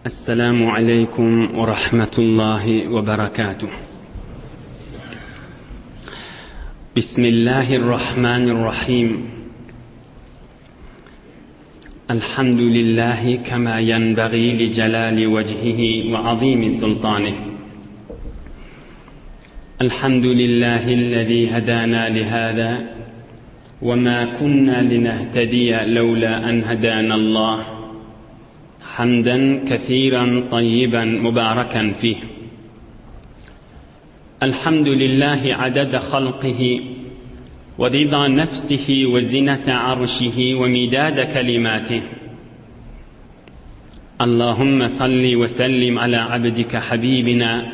Esselamu aleýkum we rahmetullahi we berekatuh. Bismillahirrahmanirrahim. Elhamdülillahi kema yenbagî li celali vecihihi ve azimi sultanih. Elhamdülillahillezî hedâna lihâzâ ve mâ kunnâ linehtediye levlâ en hedânallah. Hamden kesiran tayyiben mübareken fih. Elhamdülillahi adede halkihi ve rida nefsihi ve zinete arşihi ve midade kelimatih. Allahümme salli ve sellim ala abdike habibina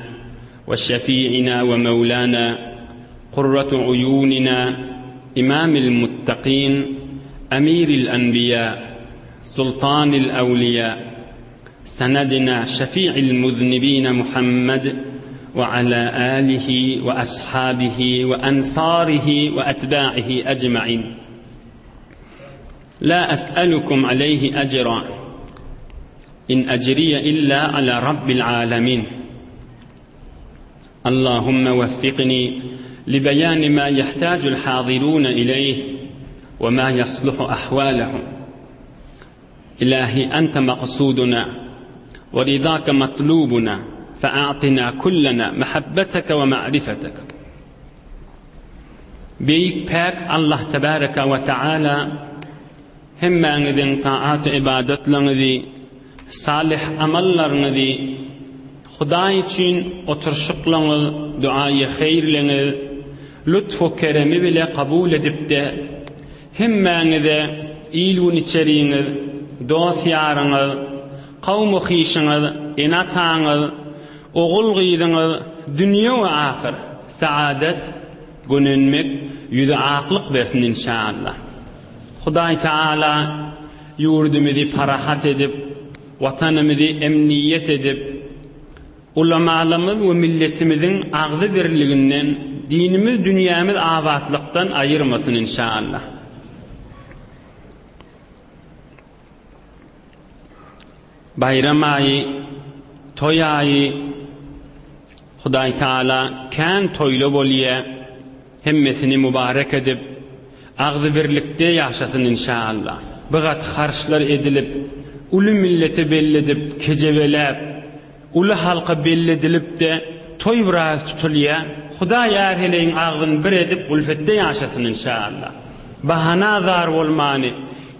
ve şefi'ina ve mevlana kurratu uyunina imamil muttakin emiril enbiya sultanil evliya senedina şefi'il muznibine Muhammed ve ala alihi ve ashabihi ve ensarihi ve etba'ihi ecmain. La es'elukum aleyhi ecra. İn ecriye illa ala rabbil alemin. Allahümme veffikni li beyani ma yehtacul hazirun ileyh ve ma yasluhu ahvalehum. İlahi ente maksuduna ve ridake matlubuna fe'atina kullena mehabbeteke ve ma'rifetek. Beýik päk Allah tebareke we taala hemmäňiziň taat-u ybadatlaryňyzy, salyh amallaryňyzy, Hudaý üçin oturyşyklaryňyz, duaýy heýrleňiz lutf-u keremi bile kabul edipde, hemmäňize il-gün içeriňiz, dost-ýaryňyz, kowum-u hyşyňyz, ene-ataňyz, Ogul-gyzyňyz dünýe we ahyr saadet, gönenmek, ýüzi aklyk bersin inşallah. Hudaý Taala ýurdumyzy parahat edip, watanymyzy emniýet edip, ulamalarymyz we milletimiziň agzy birliginden, dinimiz dünýämiz abatlykdan aýyrmasyn inşallah. Baýram aýy, toý aýy, Hudaý Taala kän toýla bolýa, hemmesini mübarek edip, agzybirlikde ýaşasyn inşaAllah. Bigat harçlar edilip, uly millete belledip, kejebeläp, Uly halka belli edilip-de, toý biraz tutulýa. Hudaý är-heleýiň agzyny bir edip, ulfetde ýaşasyn inşaAllah. Bahana zar bolmany,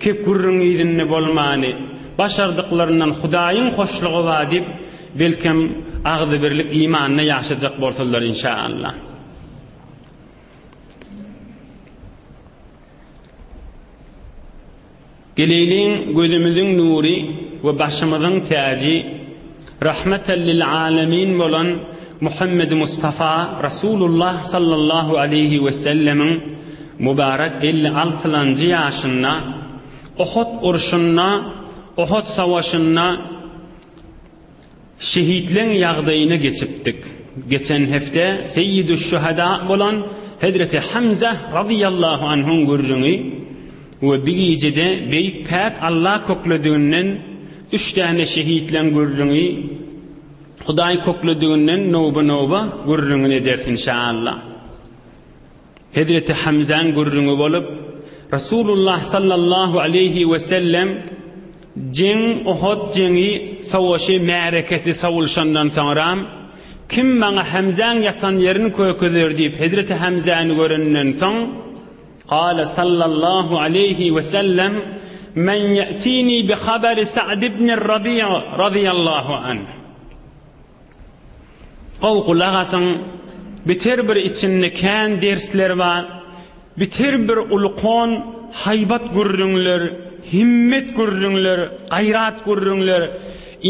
kep gürrüň yzynda bolmany, başardyklaryndan Hudaýyň hoşlugy bar diýip, belkem, agzybirlik imanda ýaşajak bolsalar inşaAllah. Geleýliň gözümiziň nury we başymyzyň täji, Rahmeten lil alemin bolan Muhammedi Mustafa Rasulullah sallallahu aleýhi we sellemiň mübarek 56-lanjy ýaşynda Ohud urşunda, Ohud savaşynda, Şehitleň ýagdaýyna geçipdik. Geçen hepde Seýýidüşşüheda bolan Hezreti Hamza razyýallahu anhuň gürrüňi we bi gijede beýik päk Alla köklediginden üç däne şehitleň gürrüňi Hudaý köklediginden nowba-nowba gürrüňini ederis inşaalla. Hezreti Hamzaň gürrüňi bolup, Resulullah sallallahu aleýhi we sellem jeň, Uhud jeňi, sowaşy, märekesi sowulşandan soňram, Kim maňa Hamzaň ýatan ýerini kökezer diýip, Hezreti Hamzany görenden soň, Kale sallallahu aleýhi we sellem, Men ýe'tini bi haberi Sa'd ibn Rabi' razyýallahu anh. Gowy gulak asyň, biter bir içinde kän dersler bar, biter bir ulkan haýbat gürrüňler, himmet gürrüňler, gaýrat gürrüňler,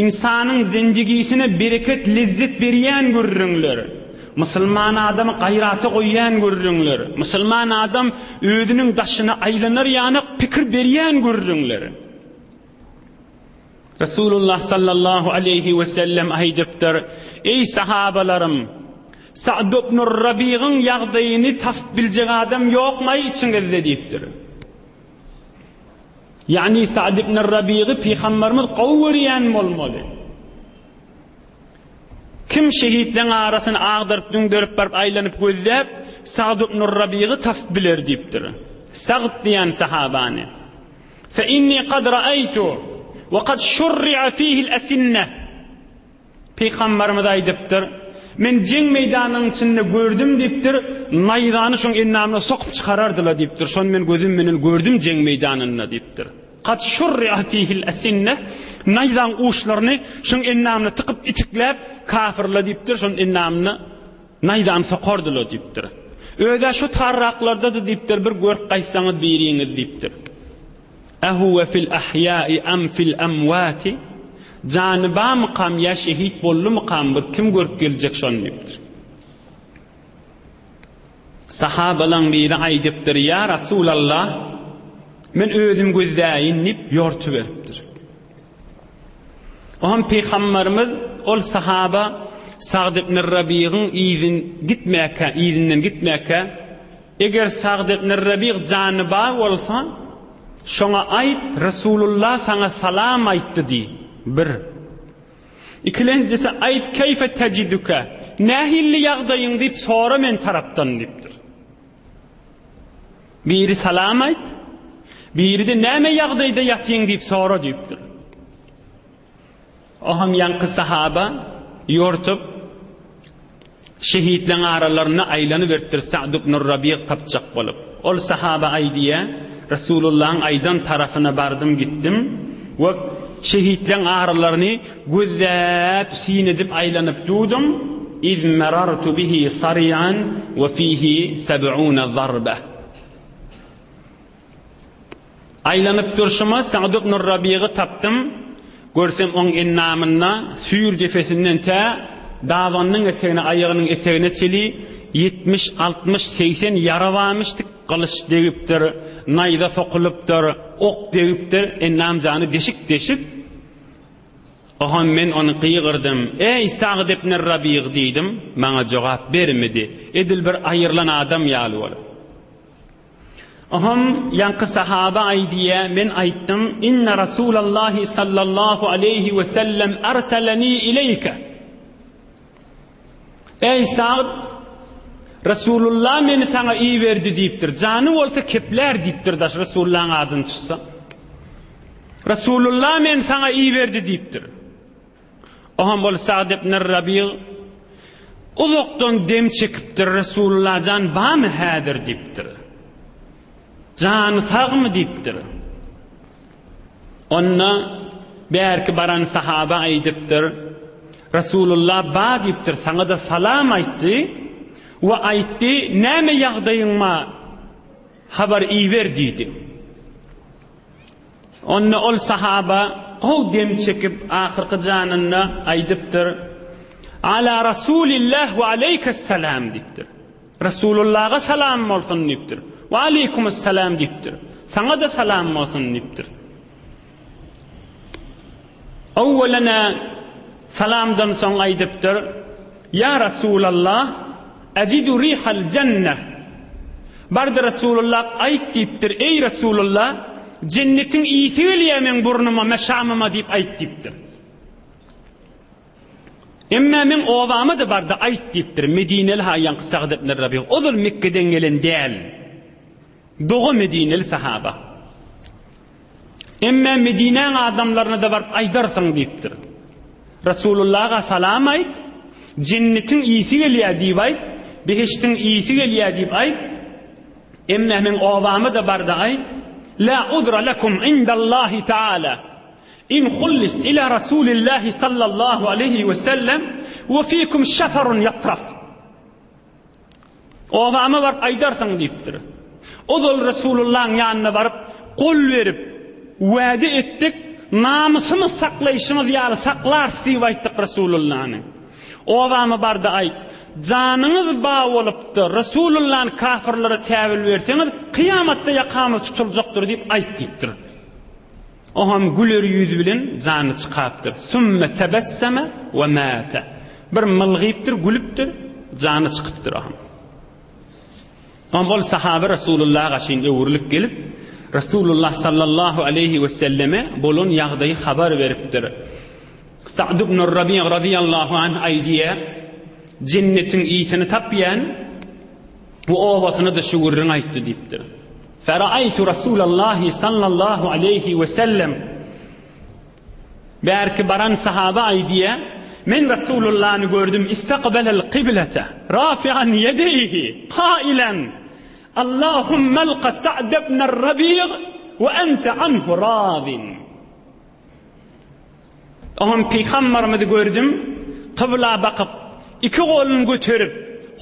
ynsanyň zendigisine bereket lezzet berýän gürrüňler, musulman adamy gaýrata goýýan gürrüňler, musulman adam özüniň daşyna aýlanar ýanak pikir berýän gürrüňler. Resulullah sallallahu aleýhi we sellem aýdypdyr, Eý sahabalarym! Sa'd ibnur Rabigyň ýagdaýyny tapyp biljek adam ýokmaý içiňizde diýipdir. Ýagny Sa'd ibnur Rabigy pygamberimiz gowy görýän bolmaly. Kim şehitleň arasyny agdaryp-düňderip baryp aýlanyp gözläp, Sagd ibn Rabygy tapyp biler diýipdir. Sagd diýen sahabany. Fe inni kad ra'aýtu we kad şurri'a fihil esinneh. Pygamberimiz aýdypdyr, Men jeň meýdanynyň içinde gördüm diýipdir, naýzany şoň endamyna sokup çykarardylar diýipdir, şony men gözüm menen gördüm jeň meýdanynda diýipdir. Kad şurri'a fihil esinneh, naýzaň uçlaryny şoň endamyna tykyp itikläp kafirler diýipdir, şoň endamyna naýzany sokardylar diýipdir. Özä şu tarraklardady diýipdir, bir görüp gaýtsaňyz biriňiz diýipdir. Ehuwe fil ahýai am fil emwati, Jany bamykam ýa şehit boldumykam bir kim görüp geljek şony diýipdir. Sahabalaň biri aýdypdyr, Ýa Rasulallah, men özüm gözläýin diýip ýortuberipdir. Oňam Pygamberimiz ol sahaba Sagd ibn Rabygyň yzyn gitmäkä, yzyndan gitmäkä, Eger Sagd ibn Rabyg jany bar bolsa, şoňa aýt, Resulullah saňa salam aýtdy diý. Bir. Ikilenjisi, aýt, Keýfe tejiduke? Nähilli ýagdaýyň diýip sora men tarapdan diýipdir. Biri salam aýt, biri-de näme ýagdaýda ýatyň diýip sora diýipdir. Oňam ýaňky sahaba ýortup, şehitleň aralarynda aýlanyberipdir Sa'd ibn Rabyg tapjak bolup. Ol sahaba aýdýar, Resulullahyň aýdan tarapyna bardym gitdim we şehitleň aralaryny gözläp syn edip aýlanyp dudum, iz merartu bihi sari'an we fihi seb'une zarbe. Aýlanyp durşuma Sa'd ibn Rabygy tapdym. Görsem oň endamynda süýr depesinden tä dabanynyň etegine, aýagynyň etegine çeli 70, 60, 80 ýara barmyş, tik gylyç degipdir, naýza sokulypdyr, ok degipdir, endam jany deşik-deşik. Oňa men ony gygyrdym, Eý, Sa'd ibn Rabyg diýdim, maňa jogap bermedi, edil bir aýrylan adam ýaly bolup. Oňam ýaňky sahaba aýdýa, men aýtdym, Inne Rasulallahi sallallahu aleýhi we sellem arsalani ileýke. Eý Sagd, Resulullah meni saňa iberdi diýipdir. Jany bolsa keplär diýipdir daş Resulullahyň adyny tutsa. Resulullah meni saňa iberdi diýipdir. Oňam ol Sagd ibn Rabyg uzakdan dem çekipdir, Resulullah jan barmy häzir diýipdir. Jany sagmy diýipdir. Onda bärki baran sahaba aýdypdyr, Resulullah ba diýipdir, saňa-da salam aýtdy we aýtdy, näme ýagdaýyň bar, habar iber diýdi. Onda ol sahaba gowy dem çekip, ahyrky janynda aýdypdyr, Ala Rasulillah we aleýkessalam diýipdir. Resulullaha salam bolsun diýipdir. We aleýkumessalam diýipdir. Saňa-da salam bolsun diýipdir. Owwelene salamdan soň aýdypdyr, Ýa Rasulallah, ejidu rihal jenneh. Bardy Resulullah aýt diýipdir, Eý Resulullah, jennetiň ysy gelýär meň burnuma, meşamyma diýip aýt diýipdir. Emme meň obama-da bardy aýt diýipdir. Medineli ha ýaňky Sagd ibn Rabyg, ozal Mekgeden gelen däl. Doga medineli sahaba. Emme Medinäň adamlaryna-da baryp aýdarsyň diýipdir. Resulullaha salam aýt, jennetiň ysy gelýär diýip aýt, behişdiň ysy gelýär diýip aýt, emme meň obama-da bar-da aýt, La uzra lekum indallahi taala in hullis ila rasulillahi sallallahu aleýhi we sellem we fikum şeferun ýatraf. Obama baryp aýdarsyň diýipdir. Ozal Resulullahyň ýanyna baryp, gol berip, wada etdik, namysymyz saklaýşymyz ýaly saklarys diýip aýtdyk Resulullany. Obama bar-da aýt, janyňyz ba bolupdy, Resulullany kafyrlara täwil berseňiz, kyýamatda ýakamyz tutuljakdyr diýip aýt diýipdir. Oňam güler ýüz bilen jany çykapdyr. Sümme tebesseme we mäte. Bir mylgypdyr, gülüpdir, jany çykypdyr oňam. Oňam ol sahabe Resulullaha gaşyn öwrülip gelip, Resulullah sallallahu aleýhi we selleme bolan ýagdaýy habar beripdir. Sa'd ibn Rabi' razyýallahu anh aýdýar, Jennetiň ysyny tapýan we obasyna-da şu gürrüňi aýtdy diýipdir. Fera'aýtu Rasulallahi sallallahu aleýhi we sellem Bärki baran sahaba aýdýar, Men Rasulullany gördüm, istakbalal kyblete, rafi'an ýedeýhi, kailen, Allahumma alka Sa'd ibn Rabi' we ente anhu razin. Oňam pygambarymyzy gördüm, kybla bakyp, iki goluny göterip,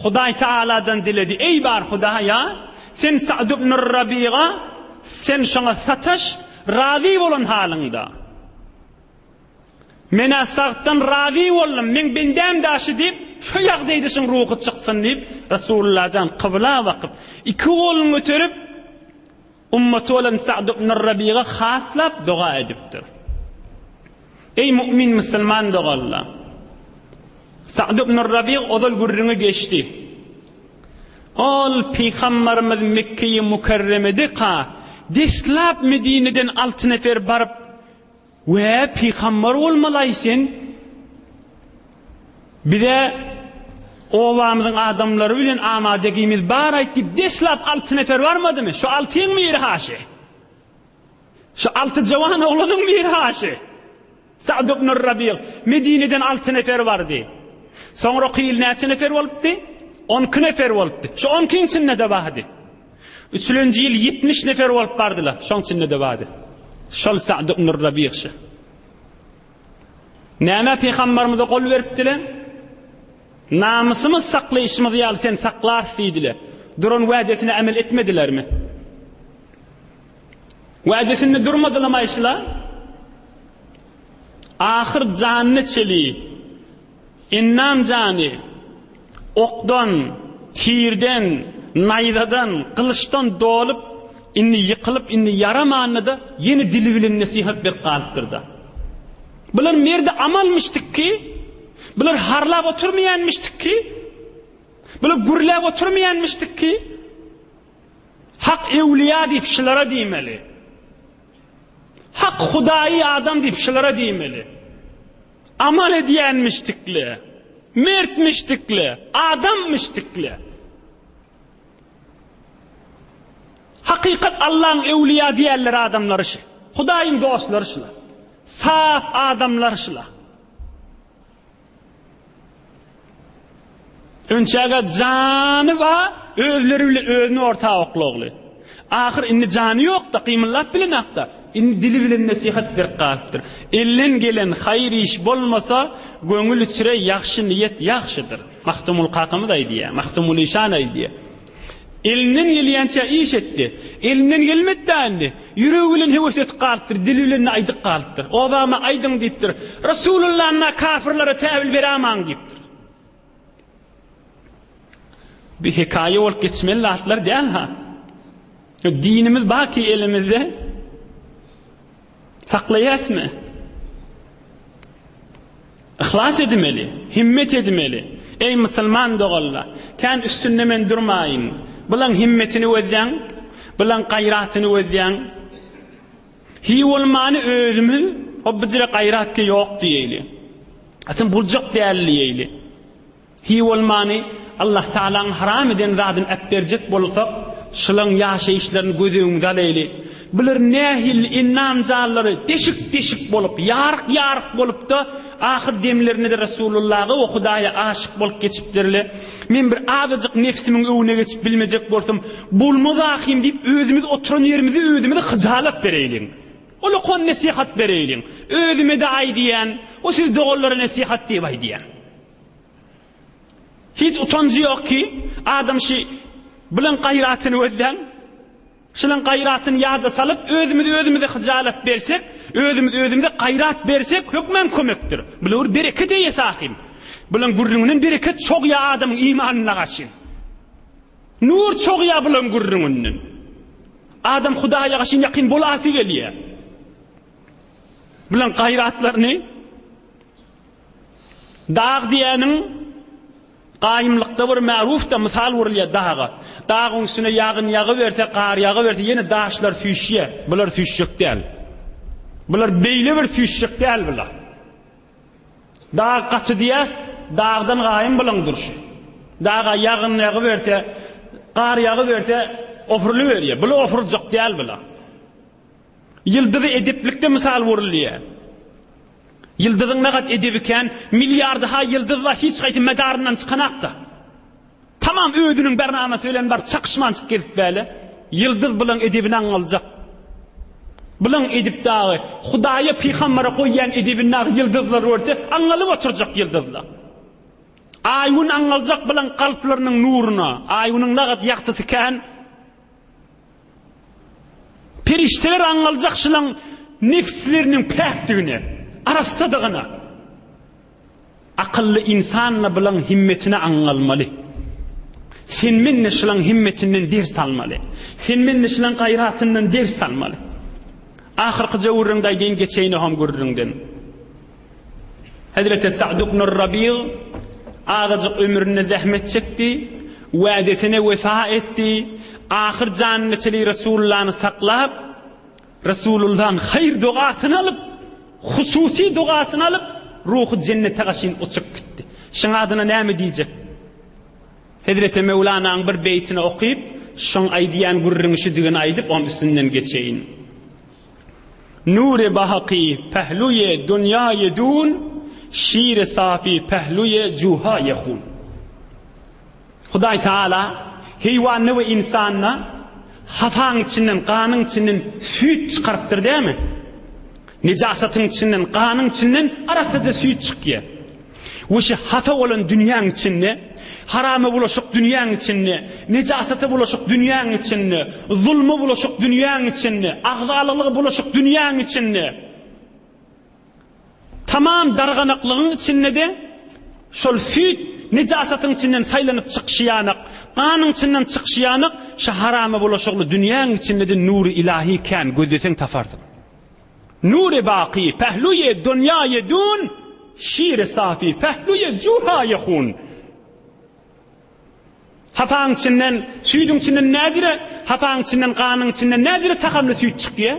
Hudaý Tagaladan diledi, Eý bar Hudaýa, sen Sa'd ibn Rabiga, sen şoňa sataş, razy bolan halyňda. Men-ä Sagtdan razy boldum, meň bendäm daşy diýip, şu ýagdaýda şoň ruhy çyksyn diýip, Resulullah jan kybla bakyp, iki goluny göterip, Ummaty bolan Sa'd ibn Rabiga haslap doga edipdir. Eý mu'min musulman doganlar! Sa'd ibn Rabig ozal gürrüňi geçdi. Ol pygambarymyz Mekkeýi Mükerremedeka deslap Medineden alty nefer baryp We pygambar bolmalaý sen bize obamyzyň adamlary bilen amadegimiz bar aýt diýip deslap alty nefer barmadymy? Şu altyň biri haşy. Şu alty jawan oglanyň biri haşy. Sa'd ibn Rabi' Medineden alty nefer bardy. Soňraky ýyl näçe nefer bolupdy? 12 nefer bolupdy. Şu 12-iň içinde-de bardy. Üçülenji ýyl 70 nefer bolup bardylar. Şoň içinde-de bardy. Şol Sa'd ibn Rabi' şy. Nämä pygambarymyza gol beripdiler? Namysymyz saklaýşymyz ýaly sen saklarys diýdiler. Duran wädesine emel etmedilermi? Wädesinde durmadylar maýşylar. Ahyr janyny çeli Ennam jany okdan, tirden, naýzadan, gylyçdan dolup, indi ýykylyp, indi ýaramanda-da, ýene dili bilen nesihat berip galypdyr-da. Bular merdi amalmyşdyk ki, bular harlap oturmaýanmyşdyk ki, bular gürläp oturmaýanmyşdyk ki, Hak öwlüýa diýip şulara diýmeli. Hak Hudaýy adam diýip şulara diýmeli. Amal edýänmişdikle, mertmişdikle, adammyşdikle. Hakykat Allaň öwlüýa diýerleri adamlary şy. Hudaýyň dostlary şular. Sap adamlar şular. Önçäge jany bar, özleri bilen özüni orta oklagly. Ahyr indi jany ýok-da, gymyldap bilenok-da. Indi dili bilen nesihat berip galypdyr. Elden gelen haýyr iş bolmasa, göňül içre ýagşy niýet ýagşydyr. Magtymguly kakamyz aýdýar, Magtymguly işan aýdýar. Elinden gelýänçä iş etdi. Elinden gelmedi-dä indi. Ýüregi bilen höwes edip galypdyr, dili bilen-de aýdyp galypdyr. Obama aýdyň diýipdir. Resulullany kafirlere täwil beramaň diýipdir. Bir hekaýa bolup geçmeli zatlar däl-ha. Dinimiz baki elimizde. Saklaýasmy? Yhlas edmeli, himmet edmeli. Eý musulman doganlar, kän üstünde men durmaýyn. Bulaň himmetini gözläň, bulaň gaýratyny gözläň. Hiý bolmany özümiz o bijire gaýrat ki ýok diýeýli. Aslynda boljak däl diýeýli. Hiý bolmany Allah Tagalaň haram eden zadyny äpberjek bolsak, şulaň ýaşaýyşlaryny göz öňümize alaýly. Bular nähili endam-janlary deşik-deşik bolup, ýaryk-ýaryk bolupda, ahyr demlerinde-de Resulullaha we Hudaýa aşyk bolup geçipdirler. Men bir azajyk nebsimiň öňüne geçip bilmejek bolsam, bolmaz ahym diýip özümiz oturan ýerimizde özümize hyjalat bereýliň. Ulukan nesihat bereýliň. Özüme-de aýdýan, o siz doganlara nesihat diýip aýdýan. Hiç utanjy ýok ki, adam şi bilen gaýratyny gözläň. Şunuň gaýratyny ýada salyp, özümiz özümize hyjalat bersek, özümiz özümize gaýrat bersek, hökman kömekdir. Bular bir bereket eýesi ahym. Bulaň gürrüňinden bereket çogýar adamyň imanyna gaşyn. Nur çogýar bulaň gürrüňinden. Adam Hudaýa gaşyn ýakyn bolasy gelýär. Bulaň gaýratlaryny Dag diýeniň gaýymlykda bir märuf-da mysal urulýar daga. Dagyň üstüne ýagyn ýagyberse, gar ýagyberse ýene daşlar süýşýär. Bular süýşjek däl. Bular beýle bir süýşjek däl bular. Dag gaty diýäs, dagdan gaýym bulaň durşy. Daga ýagyn ýagyberse, gar ýagyberse, opurylyberýär. Bula opuryljak däl bula. Ýyldyzy edeplikde mysal urulýar. Ýyldyzyň nagat edebi kän, milliardy-ha ýyldyz bar, hiç haýsy medaryndan çykanakda. Tamam özüniň bernamasy bilen baryp çakyşmanjyk gezip bäle. Ýyldyz bulaň edebini aňňaljak. Bulaň edip dagy, Hudaýa, pygambere goýýan edebini dagy ýyldyzlar görse, aňňalyp oturjak ýyldyzlar. Aý-gün aňňaljak bulaň kalplarynyň nuruna. Aý-günüň nagat ýagtysy kän. Perişdeler aňňaljak şulaň nefsleriniň päkdigine, arassadygyna. Akylly ynsan-da bulaň himmetine aňňalmaly. Sen-men-de şulaň himmetinden ders almaly. Sen-men-de şulaň gaýratyndan ders almaly. Ahyrkyja gürrüňde aýdaýyn geçeýin oham gürrüňden. Hezreti Sa'd ibn Rabyg azajyk ömründe zähmet çekdi, wädesine wefa etdi, ahyr janyna çenli Resulullany saklap, Resulullahyň haýyr dogasyny alyp, hususy dogasyny alyp, ruhy jennete gaşyn uçup gitdi. Şuň adyna näme diýjek? Hezreti Möwlanaň bir beýtini okyp, şoň aýdýan gürrüňi şüdigini aýdyp, oň üstünden geçeýin. Nury baky pehluýe dunýaýe dun, şiri safi pehluýe juhaýe hun. Hudaý Taala heýwanda we ynsanda hafaň içinden, ganyň içinden süýt çykarypdyr dämi? Nejasatyň içinden, ganyň içinden arassaja süýt çykýar. We şu hafa bolan dünýäň içinde, harama bulaşyk dünýäň içinde, nejasata bulaşyk dünýäň içinde, zulma bulaşyk dünýäň içinde, agzalalyga bulaşyk dünýäň içinde, Tamam darganaklygyň içinde-de şol süýt nejasatyň içinden saýlanyp çykyşy ýanak, ganyň içinden çykyşy ýanak şu harama bulaşykly dünýäň içinde-de nury ilahi kän gözleseň taparsyň. Nury baky pehluýe dunýaýe dun, şiri safi pehluýe juhaýe hun. Hapaň içinden, süýdüň içinden näjire, hapaň içinden, ganyň içinden näjire tagamly süýt çykýar?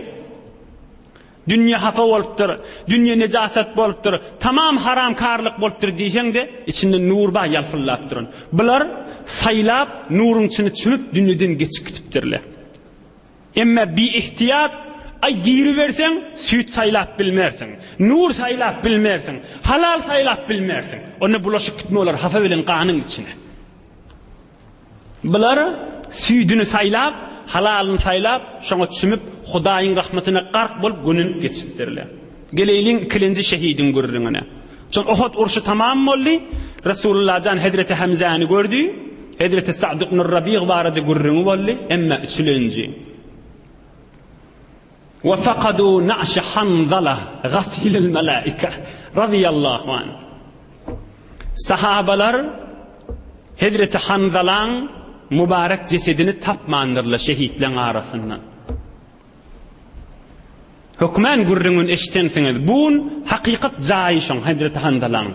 Dünýe hapa bolupdyr, dünýe nejasat bolupdyr, tamam haramkarlyk bolupdyr diýseň-de, içinde nur bar ýalpyldap duran. Bular saýlap, nuruň içine çümüp dünýeden geçip gitipdirler. Emma biihtiýat, aý giriberseň, süýt saýlap bilmersiň, nur saýlap bilmersiň, halal saýlap bilmersiň. Onda bulaşyp gitme bolar hapa bilen ganyň içine. Bular süýdüni saýlap, halalyny saýlap, şoňa çümüp, Hudaýyň rahmatyna gark bolup gönenip geçipdirler. Geleýliň ikilenji şehidiň gürrüňine. Şol Uhud urşy tamam boldy. Resulullah jan hezreti Hemzäni gördi. Hezreti Sa'd ibn Rabyg barada gürrüňi boldy. Emma üçülenji. Wa faqadu na'ş Hanzala gasilil malaika radiyallahu anh. Sahabalar Hezreti Hanzalaň mübarek jesedini tapmandyrlar şehitleň arasyndan. Hökmän gürrüňini eşdensiňiz. Bun hakykat jaýy şoň Hezreti Hanzalaň.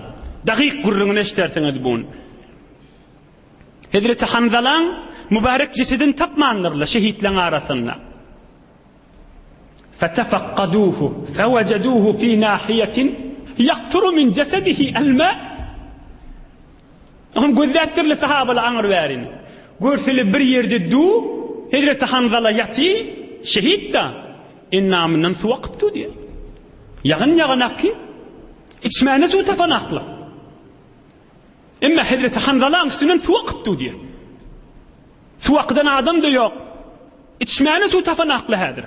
Dagyk gürrüňini eşdersiňiz bun. Hezreti Hanzalaň mübarek jesedini tapmandyrlar şehitleň arasynda. Fetefakkaduhu fewejeduhu fi nahiyetin yakturu min cesedihi el-ma. Oňam gözläpdirler sahabalar aňyr bärini. Görseli bir ýerde du, Hezreti Hanzala ýaty, şehit-da, endamyndan suw akyp dur diýýär. Ýagyn ýagan ki, içmäne suw tapanaklar. Emma Hezreti Hanzalaň üstünden suw akyp dur diýýär. Suw akydan adam-da ýok. Içmäne suw tapanaklar häzir.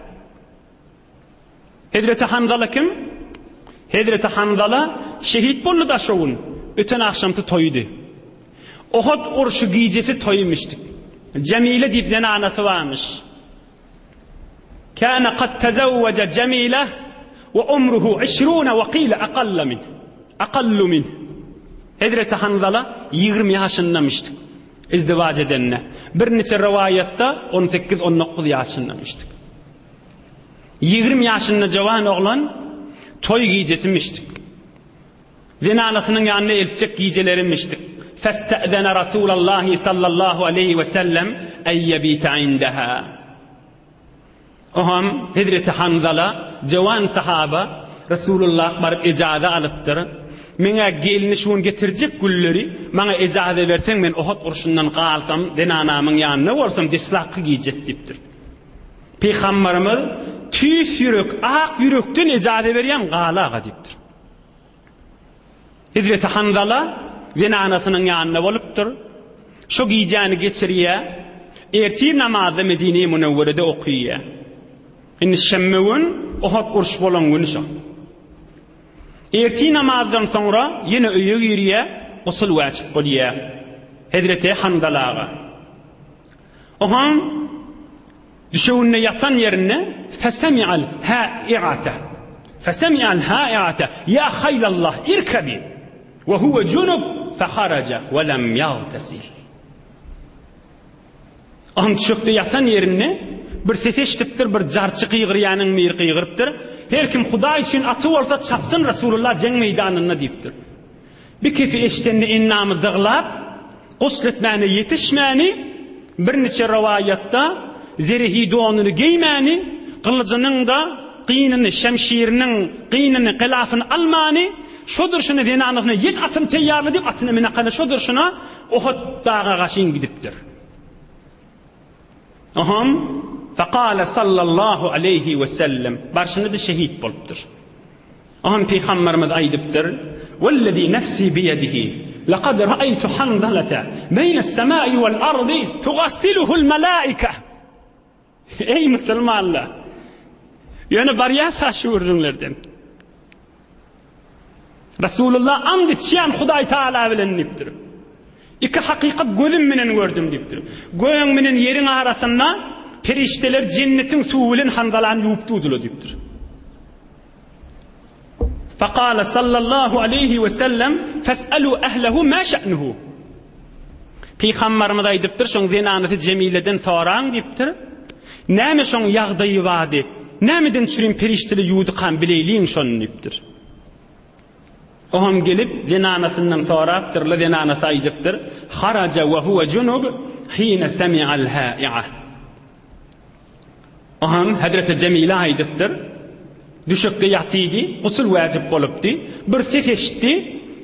Hezreti Hanzala kim? Hezreti Hanzala şehit boldy-da şo gün. Öten agşamsy toýudy. Ohod urşy gijesi toýumyşdyk. Jemile diýip zenanasy barmyş. Kana kad tezewweje Jemile we umruhu işruna we qile aqalla min. Aqallu min. Hezreti Hanzala 20 ýaşyndamyşdyk. Izdiwaç edende. Birniçe rowaýatda 18-19 ýaşyndamyşdyk. 20 ýaşynda jowan oglan toý gijesimişdik. Zenanasynyň ýanyna eltjek gijelerimişdik. Festezene Rasulallahi sallallahu aleýhi we sellem en ýebite indeha. Oňam Hezreti Hanzala, jowan sahaba Resulullah baryp ejaza alypdyr. Meň-ä gelni şu gün getirjek gülleri, maňa ejaza berseň, men Ohot urşundan galsam, zenanamyň ýanynda bolsam, deslapky gijesi diýipdir. Pygambarymyz, Tüýs ýürek, ak ýürekden ejaza berýän, gal aga diýipdir. Hezreti Hanzala zenanasynyň ýanynda bolupdyr. Şo gijäni geçirýär. Ertir namazda Medine-i Münewwerede okyýar. Indi şenbe gün Ohot uruş bolan güni şo. Ertir namazdan soňra ýene öýe girýär, gusul wäjip bolýar. Hezreti Hanzala aga. Oňam düşeginde ýatan ýerinde fesemi'al ha'i'ate fesemi'al ha'i'ate ya haylallah irkebi we huwe junub feharaja we lem ýagtesil. Oňam düşekde ýatan ýerinde bir ses eşidipdir, bir jarçy gygyrýanyň biri gygyrypdyr. Her kim Hudaý üçin aty bolsa çapsyn Resulullah jeň meýdanynda diýipdir. Bir kefi eşidende endamy dyglap, gusl etmäne ýetişmäni, birniçe rowaýatda zerehi donuny geýmäni, gylyjynyň-da gynyny, şemşiriniň gynyny, gylafyny almany, şo durşuna zenanasyna ýet atyny teýýarla diýip atyna münakana şo durşuna Ohut daga gaşyn gidipdir. Oham, Fekale sallallahu aleýhi we sellem, barşynda-da şehit bolupdyr. Oňam Pygamberimiz aýdypdyr, Wellezî nefsî biýedihi, lekad ra'eýtu Hanzalete beýnes-semâi wel-ardy tugassiluhul melâike. Eý musulmanlar! Ýöne barýas-ha şu gürrüňlerden. Resulullah and içýän Hudaý Taala bilen diýipdir. Iki hakykat gözüm bilen gördüm diýipdir. Gögüň bilen ýeriň arasynda perişdeler jennetiň suwy bilen Hanzalany ýuwup durdylar diýipdir. Fekale sallallahu aleýhi we sellem fes'elu ehlehu ma şe'nuhu. Pygambarymyz aýdypdyr, şoň zenanasy Jemileden soraň diýipdir. Näme şoň ýagdaýy bardy? Nämeden çürim perişdeli ýuwdukam bileýliň şony diýipdir. O hem gelip zenanasyndan sorapdyrla, zenanasy aýdypdyr, Haraja we huwe junub hine semi'al ha'i'a. O hem Hezreti Jemile aýdypdyr, Düşekde ýatydy, gusul wäjip bolupdy. Bir ses eşitdi,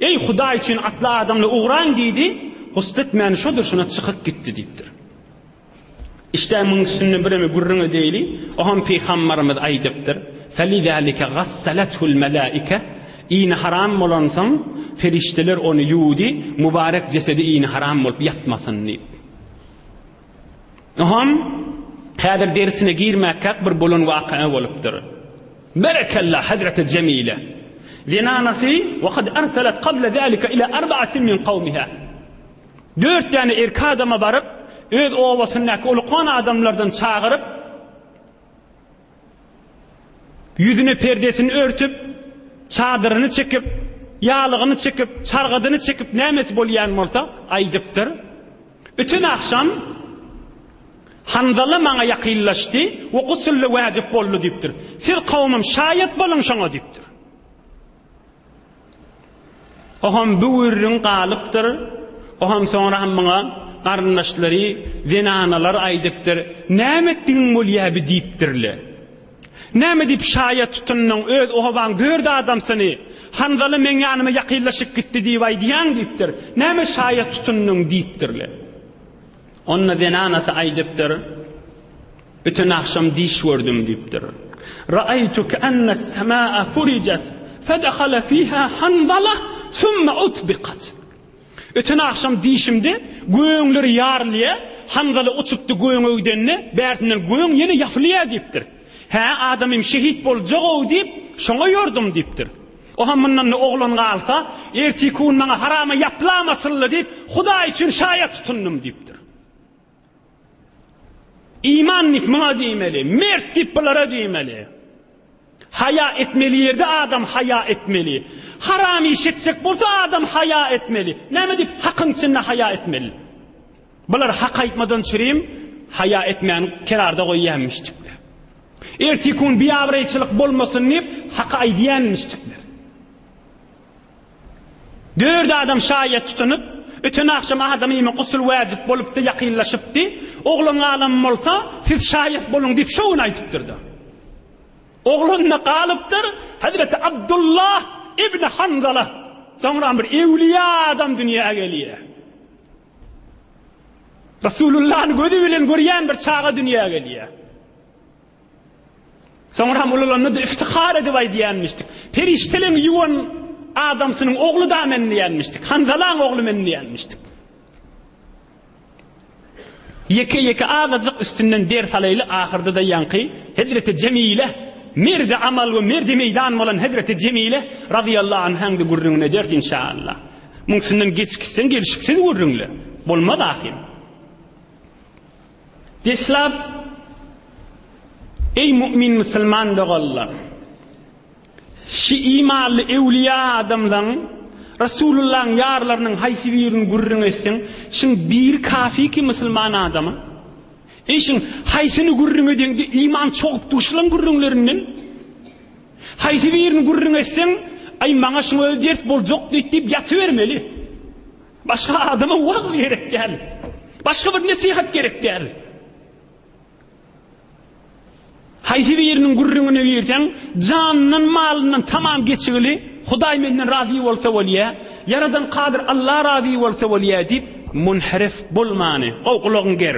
Eý, Hudaý üçin atly adamly ugraň diýdi, gusl etmän şo durşuna çykyp gitdi diýipdir. Işdä muň üstünde bireme gürrüň edeýli, o hem pygambarymyz aýdypdyr, Felizalike gassalathul melaike, Ini haram bolansoň, perişdeler ony ýuwdy, mübarek jesedi ini haram bolup ýatmasyn diýip. Oňam häzir dersine girmäkäk bir bolan waka bolupdyr. Berekella Hazreti Jemile. Zenanasy we kad arsalat qabla zalika ila arba'atin min qawmiha. Dört däne erkek adama baryp, öz obasyndaky ulukan adamlardan çagyryp, Ýüzüne perdesini örtüp, çadyryny çekip, ýalygyny çekip, çargadyny çekip nämesi bolýan bolsa aýdypdyr. Öten agşam Hanzala maňa ýakynlaşdy we gusl-da wäjip boldy diýipdir. Siz kowumym şaýat boluň şoňa diýipdir. Oham bu gürrüň galypdyr. Oham soňra hem muňa garyndaşlary, zenanalar aýdypdyr. Näme etdigiň bolýa bi diýipdirle. Näme diýip şaýat tutundyň, öz obaň dört adamsyny, Hanzala meň ýanyma ýakynlaşyp gitdi diýip aýdýaň diýipdir. Näme şaýat tutundyň diýipdirle. Onda zenanasy aýdypdyr. Öten agşam diş gördüm diýipdir. Ra'aýtu ke'ennes-semâ'a furijat, fedehala fîhâ Hanzala, sümme utbikat. Öten agşam dişimde göňler ýarylýar, Hanzala uçupdy göňe gidende, bärsinden göň ýene ýapylýar diýipdir. Hä, adamym şehit boljag-ow diýip, şoňa ýordum diýipdir. O hem mundan-da oglan galsa, ertiki gün maňa harama ýaplamasyn-la diýip, Hudaý üçin şaýat tutundym diýipdir. Iman diýip muňa diýmeli, mert diýip bulara diýmeli. Haýa etmeli ýerde adam haýa etmeli. Haram iş etjek bolsa adam haýa etmeli. Näme diýip hakyň içinde haýa etmeli? Bular hak aýtmadan çürim haýa etmän kerarda goýýanmişjikler. Erteki gün biabraýçylyk bolmasyn diýip haky aýdýanmişjikler. Dört adam şaýat tutunyp, öten agşam adamyma gusul wäjip bolupdy, ýakynlaşypdy, oglan galan bolsa, siz şaýat boluň diýip şo gün aýdypdyr-da. Oglan-da galypdyr, Hezreti Abdullah ibn Hanzala. Soňram bir ewliýa adam dünýä gelýär. Resulullahny gözi bilen görýän bir çaga dünýä gelýär. Soňram ulalanda-da iftihar edip aýdýanmyşdyk. Perişdeleň ýuwan adamsynyň ogly-da men diýenmişdik. Hanzalaň ogly men diýenmişdik. Ýeke-ýeke azajyk üstünden ders alaýly, ahyrda-da ýaňky Hezreti Jemile, merdi amal we merdi meýdan bolan Hezreti Jemile razyýallahu anhaň-da gürrüňini ederis inşaallah. Muň üstünden geçip gitseň gelşiksiz gürrüňler. Bolmaz ahym. Deslap, Eý mu'min musulman doganlar! Şi imanly öwliýa adamlaň, Resulullaň ýarlarynyň haýsy birini gürrüň etseň, şiň biri kafi ki musulman adama. Eý şiň haýsyny gürrüň edeňde iman çogup dur şulaň gürrüňlerinden. Haýsy birini gürrüň etseň, aý maňa şuň özi ders boljak diýip diýip ýatybermeli. Başga adama wagyz gerek däl. Başga bir nesihat gerek däl. Haýsy biriniň gürrüňine girseň, janyndan, malyndan tamam geçigili, Hudaý menden razy bolsa bolýa, Ýaradan Kadyr Alla razy bolsa bolýa diýip, munherif bolmany, gowy gulagyňy ger,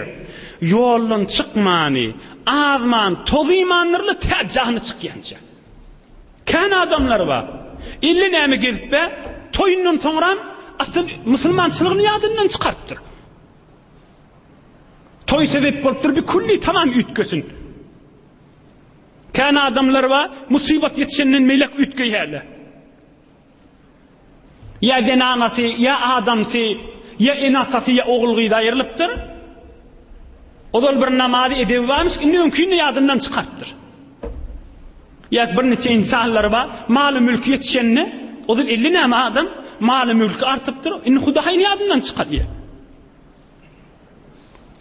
ýoldan çykmany, azman, tozymandyr-la tä jany çykýança. Kän adamlar bar. Ille näme gezip-ä, toýundan soňram asyl musulmançylygyny ýadyndan çykarypdyr. Toý sebep bolupdyr bir külli tamam üýtgesin. Kän adamlar bar, musybat ýetişenden melek üýtgeýärler. Ýa zenanasy, ýa adamsy, ýa ene-atasy, ýa ogul-gyzy aýrylypdyr. Ozal bir namazy edebi barmyş, indi öňkini ýadyndan çykarypdyr. Ýa birniçe insanlar bar, maly-mülki ýetişende, ozal 50 näme adam, maly-mülki artypdyr, indi Hudaýyny ýadyndan çykarýar.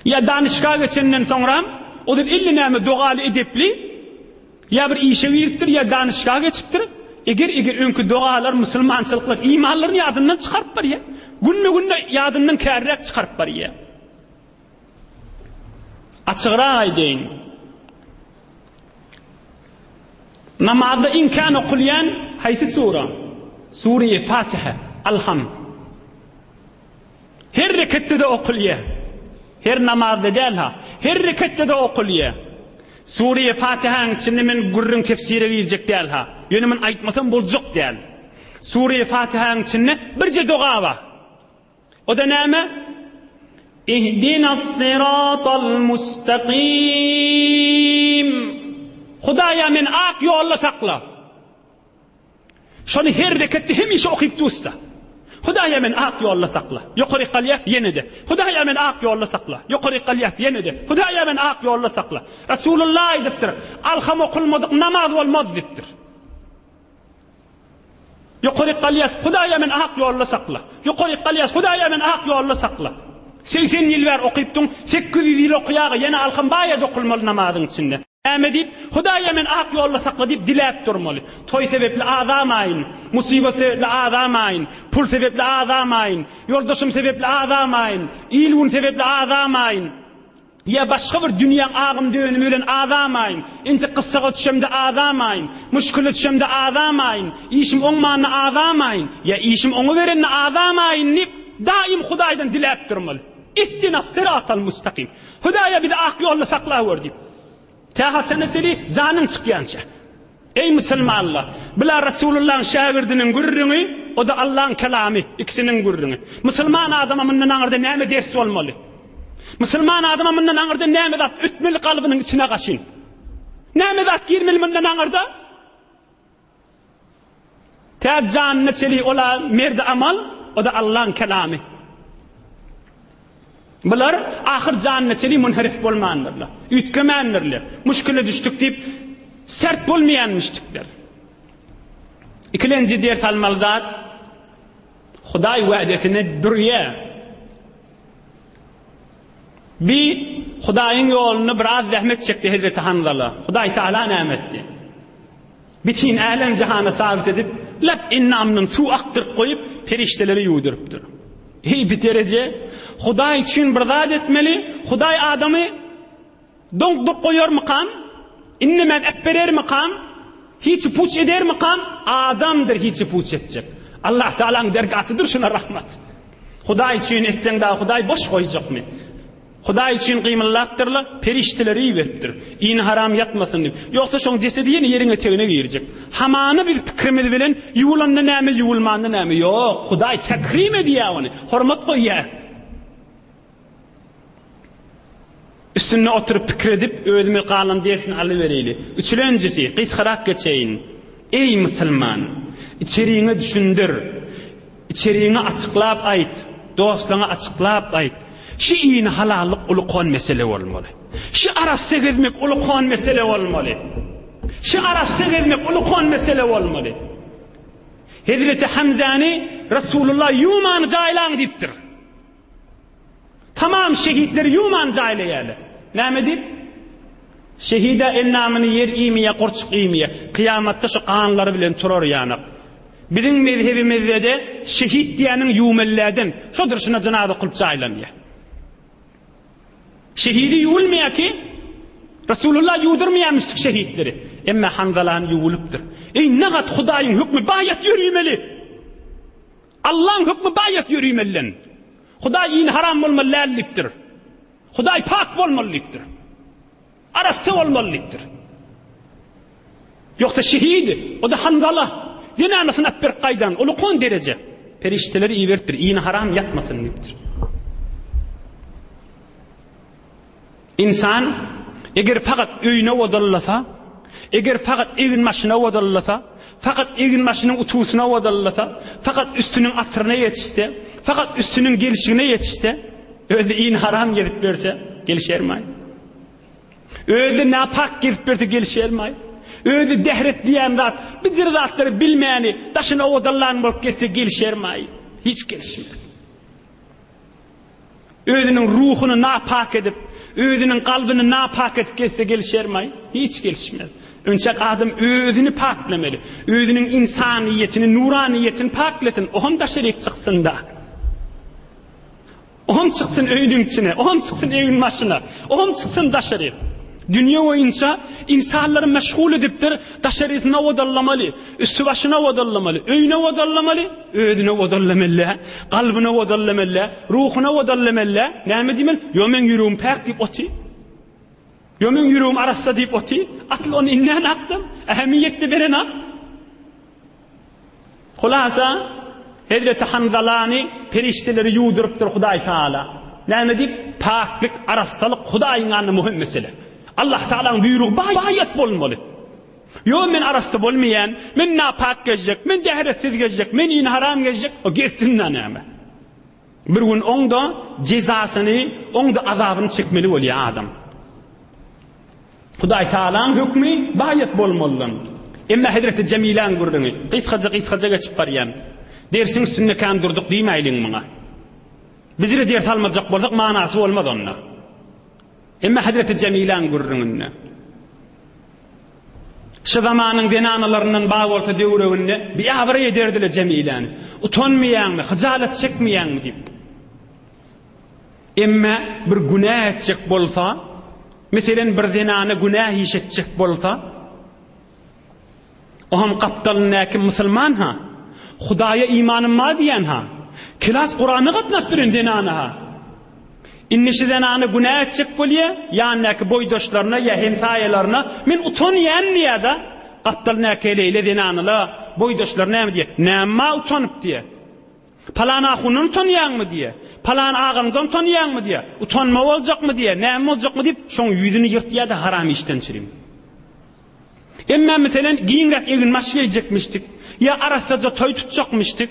Ýa danyşga geçenden soňram, ozal 50 näme dogaly edepli, ýa bir işe giripdir, ýa danyşga geçipdir. Eger eger öňki dogalar, musulmançylyklar, imanlaryny ýadyndan çykaryp barýar. Günbe-günde ýadyndan kärräk çykaryp barýar. Açygrak aýdaýyn. Namazda iň kän okulýan haýsy sura? Sure-i Fatiha, Alham. Her reketde-de okulýar. Her namazda däl-ha. Her reketde-de okulýar. Sure-i Fatihanyň içinde men gürrüň tefsire girjek däl-ha. Ýöne men aýtmasam boljak däl. Sure-i Fatihanyň içinde birje doga bar. O-da näme? Ihdinas-siratal mustaqim. Hudaýa meni ak ýolda sakla. Şony her reketde hemişe okyp dursa. Hudaýa meni ak ýolda sakla. Ýokaryk galýas ýene-de. Hudaýa meni ak ýolda sakla. Ýokaryk galýas ýene-de. Hudaýa meni ak ýolda sakla. Resulullah aýdypdyr, Alham okulmadyk namaz bolmaz diýipdir. Ýokaryk galýas, Hudaýa meni ak ýolda sakla. Ýokaryk galýas, Hudaýa meni ak ýolda sakla. 80 ýyl bäri okypdyň, 800 ýyl okaýaga ýene alham baýa dokulmaly namazyň içinde. Näme diýip, Hudaýa meni ak ýolda sakla diýip diläp durmaly. Toý sebäpli azamaýyn, musybat sebäpli azamaýyn, pul sebäpli azamaýyn, ýoldaşym sebäpli azamaýyn, il-gün sebäpli azamaýyn, ýa başga bir dünýäň agym-dönümi bilen azamaýyn, entek gyssaga düşemde azamaýyn, muşkile düşemde azamaýyn, işim oňmanda azamaýyn, ýa işim oňuberende azamaýyn diýip, daýym Hudaýdan diläp durmaly. Ihdinas-syratal mustakim. Hudaýa bizi ak ýolda saklawör diýip. Tä haçana çenli janyň çykýança. Eý musulmanlar! Bula Resulullahyň şägirdiniň gürrüňi, o-da Allaň kelamy, ikisiniň gürrüňi. Musulman adama mundan aňyrda näme ders bolmaly? Musulman adama mundan aňyrda näme zat ötmeli kalbynyň içine gaşyn? Näme zat girmeli mundan aňyrda? Tä janyna çeli ola merdi amal, o-da Allaň kelamy. Bular ahyr janyna çeli munherif bolmandyrlar, üýtgemändirler, muşkile düşdük diýip sert bolmaýanmyşdikler. Ikilenji ders almaly zat, Hudaý wädesine durýar. Bi Hudaýyň ýolunda biraz zähmet çekdi Hezreti Hanzala. Hudaý Taala näme etdi? Bütin älem-jahana sabit edip, lap endamyndan suw akdyryp goýup, perişdelere ýuwdurypdyr. Eý, bi dereje! Hudaý üçin bir zat etmeli, Hudaý adamy doňduryp goýarmykam? Indemän äpberermikam? Hiç puç edermikam? Adamdyr hiç puç etjek. Allah Tagalaň dergasydyr şuna rahmat. Hudaý üçin etseň dagy Hudaý boş goýjakmy? Hudaý üçin gymyldapdyrlar, perişdeleri iberipdir. Ini haram ýatmasyn diýip. Ýogsa şoň jesedi ýene ýeriň etegine girjek. Hamana biz pikrimiz bilen ýuwulanda näme, ýuwulmanda näme? Ýok, Hudaý tekrim edýär ony, hormat goýýar. Üstünde oturyp pikir edip, özümiz galan dersini alybereýli. Üçülenjisi, gysgarak geçeýin. Eý, musulman! Içeriňe düşündir. Içeriňe açyklap aýt. Dostlaňa açyklap aýt. Şi ini halallyk ulkan mesele bolmaly. Şi arassa gezmek ulkan mesele bolmaly. Şi arassa gezmek ulkan mesele bolmaly. Hezreti Hamzany Resulullah ýuwmany jaýlaň diýipdir. Tamam şehitleri ýuwman jaýlaýarlar. Näme diýip? Şehide endamyny ýer iýmeýär, gurçuk iýmeýär. Kyýamatda şu ganlary bilen turar ýanak. Biziň mezhebimizde-de şehit diýeniň ýuwmelläden, şo durşuna jynaza okulyp jaýlanýar. Şehidi ýuwulmaýar ki, Resulullah ýuwdurmaýarmyşdyk şehitleri. Emma Hanzalany ýuwulypdyr. Eý, nagat Hudaýyň hökmi baýat ýörümeli. Allaň hökmi baýat ýörimeliden. Hudaý ini haram bolmaly däl diýipdir. Hudaý pak bolmaly diýipdir. Arassa bolmaly diýipdir. Ýogsa şehit, o-da Hanzala, zenanasyny alyp berip gaýdan, ulukon dereje. Perişdeleri iberipdir, ini haram ýatmasyn diýipdir. Ynsan eger fakat öýüne odallasa, eger fakat egin-başyna odallasa, fakat egin-başynyň utusyna odallasa, fakat üstüniň atyryna ýetişse, fakat üstüniň gelşigine ýetişse, özi in haram gezip berse, gelişermaý? Özi napak gezip berse gelişermaý? Özi dehret diýen zat, bijir zatlary bilmäni, daşyny owadallan bolup gezse gelişermaý? Hiç gelişmez. Özüniň ruhuny napak edip, özüniň kalbyny napak edip gezse gelişermaý? Hiç gelişmez. Önçek adam özüni paklemeli. Özüniň insaniýetini, nuraniýetini paklesin, o hem daşaryk çyksyn-da. O hem çyksyn öýüniň içine, o hem çyksyn öýüň başyna, o hem çyksyn daşaryk. Dünýe boýunça ynsanlary meşgul edipdir, daşarysyny owadallamaly, üsti-başyny owadallamaly, öýüni owadallamaly, özüni owadallamaly, kalbyny owadallamaly, ruhuny owadallamaly. Näme diýmeli? Ýo meň ýüregim päk diýip oty. Ýo meň ýüregim arassa diýip oty. Asyl ony inňän akdam, ähmiýet-de berenak. Hulasa, Hezreti Hanzalany perişdeleri ýuwdurypdyr Hudaý Taala. Näme diýip? Paklyk, arassalyk Hudaýyň ýanynda möhüm mesele. Allah Taalaň buýrugy baýat bolmaly. Ýo men arassa bolmaýan, men napak gezjek, men däheretsiz gezjek, men ini haram gezjek, o gezsin-dä näme. Bir gün oň-da jezasyny, oň-da azabyny çekmeli bolýar adam. Hudaý Tagalaň hökmi baýat bolmalydan. Emma hezreti Jemiläň gürrüňi, gysgaja gysgaja geçip barýan. Dersiň üstünde kän durduk diýmäýliň muňa. Bizire ders almajak bolsak manasy bolmaz onda. Emma hezreti Jemiläň gürrüňinde. Şu zamanyň zenanalaryndan bar bolsa döwreginde biabraý ederdiler Jemiläni. Utanmaýaňmy, hyjalat çekmeýäňmi diýip. Emme bir günä etjek bolsa, meselen bir zenana günä iş etjek bolsa, o hem gapdalyndaky musulman ha, Hudaýa imanym bar diýen ha, kilas Kurana gatnap duran zenana ha. Indi şu zenana günä etjek bolýa, ýanyndaky boýdaşlaryna ýa hemsaýalaryna men utanýan diýýär-de, gapdalyndaky heleýle zenanalar, boýdaşlary näme diýýär? Nämä utanyp diýýär. Palan ahundan utanýaňmy diýýär. Palan agaňdan utanýaňmy diýýär. Utanma boljakmy diýýär. Näme boljakmy diýip, şoň ýüzüni ýyrtýar-da haram işden çürim. Emma meselen giňräk eginbaş geýjekmişdik, ýa arassaja toý tutjakmyşdyk,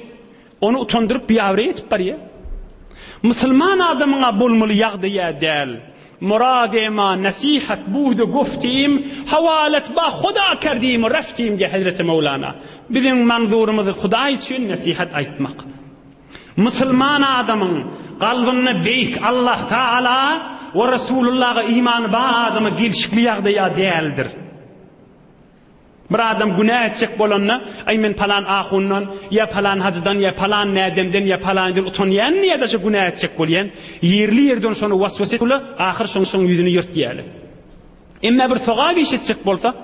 ony utandyryp biabraý edip barýar. Musulman adamyň-a bolmaly ýagdaýy-a däl. Murad-e ma nasihat budu guftim, hawalat ba Huda kerdim u reftim diýýär Hezreti Möwlana. Biziň manzurymyz Hudaý üçin nesihat aýtmak. Musulman adamyň kalbynda beýik Allah Taala we Resulullaha imany bar adama gelşikli ýagdaýa däldir. Bir adam günä etjek bolanda, Aý, men palan ahundan, ýa palan hajydan, ýa palan nädemden, ýa palanydan utanýan diýýär-de şo günä etjek bolýan. Ýerli-ýerden şony waswasa edip, ahyr şoň şoň ýüzüni ýyrtýarlar. Emma bir sogap iş etjek bolsa,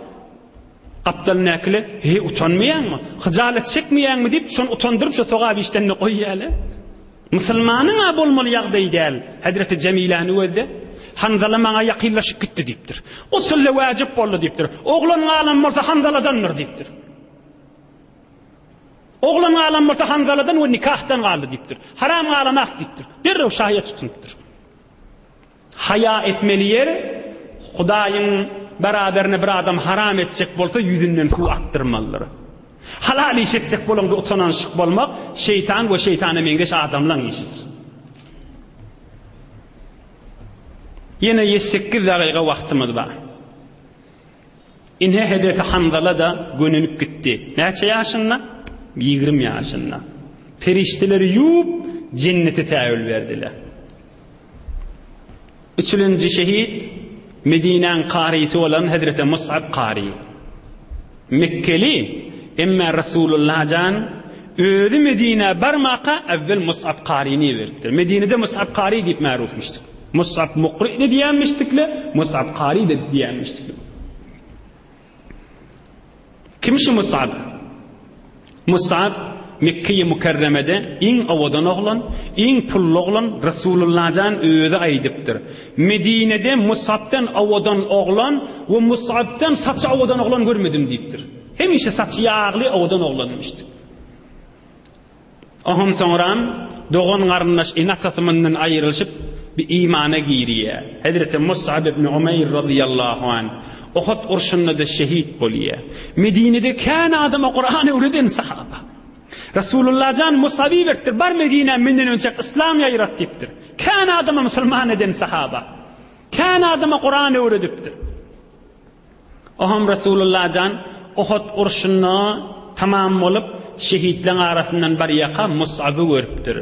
Gapdalyndakylar, Heý, utanmaýaňmy? Hyjalat çekmeýäňmi? diýip, şony utandyryp, şo sogap işden-de goýýarlar. Musulmanyň-a bolmaly ýagdaýy däl. Hezreti Jemiläni gözle. Hanzala maňa ýakynlaşyp gitdi diýipdir. Gusul-da wäjip boldy diýipdir. Oglan galan bolsa Hanzaladandyr diýipdir. Oglan galan bolsa Hanzaladan we nikahdan galdy diýipdir. Haram galanak diýipdir. Derrew şaýat tutunypdyr. Haýa etmeli ýer, Hudaýyň beraberine bir adam haram etjek bolsa ýüzünden suw akdyrmalydyr. Halal iş etjek bolaňda utananyşyk bolmak şeýtan we şeýtana meňzeş adamlaň işidir. Ýene ýedi-sekiz dagyga wagtymyz bar. Ine hezreti Hanzala-da gönenip gitdi. Näçe ýaşynda? 20 ýaşynda. Perişdeleri ýuwup, jennete täwil berdiler. Üçülenji şehit Medinäň karysy bolan hezreti Mus'ab kary. Mekgeli, emme Resulullah jan özi Medinä barmaka äwwel Mus'ab karyny iberipdir. Medinede Mus'ab kary diýip märufmyşdyk. Mus'ab mukry-de diýenmişdikle, Mus'ab kary-da diýenmişdikle. Kim şu Musab? Musab Mekge-i Mükerremede iň owadan oglan, iň pully oglan Resulullah jan özi aýdypdyr. Medinede Musabdan owadan oglan we Musabdan saçy owadan oglan görmedim diýipdir. Hemişe saçy ýagly owadan oglanmyşdyk. Oňam soňram dogan-garyndaş ene-atasy mundan aýrylyşyp, bir imana girýär. Hezreti Mus'ab ibn Umeýr razyýallahu anh Uhud urşunda-da şehit bolýar. Medinede kän adama Kuran öwreden sahaba. Resulullah jan Mus'aby iberipdir, bar Medinä menden önçäk yslam ýaýrat diýipdir. Kän adama musulman eden sahaba. Kän adama Kuran öwredipdir. Oňam Resulullah jan Uhud urşunda tamam bolup, şehitleň arasyndan barýaka Mus'aby görüpdir.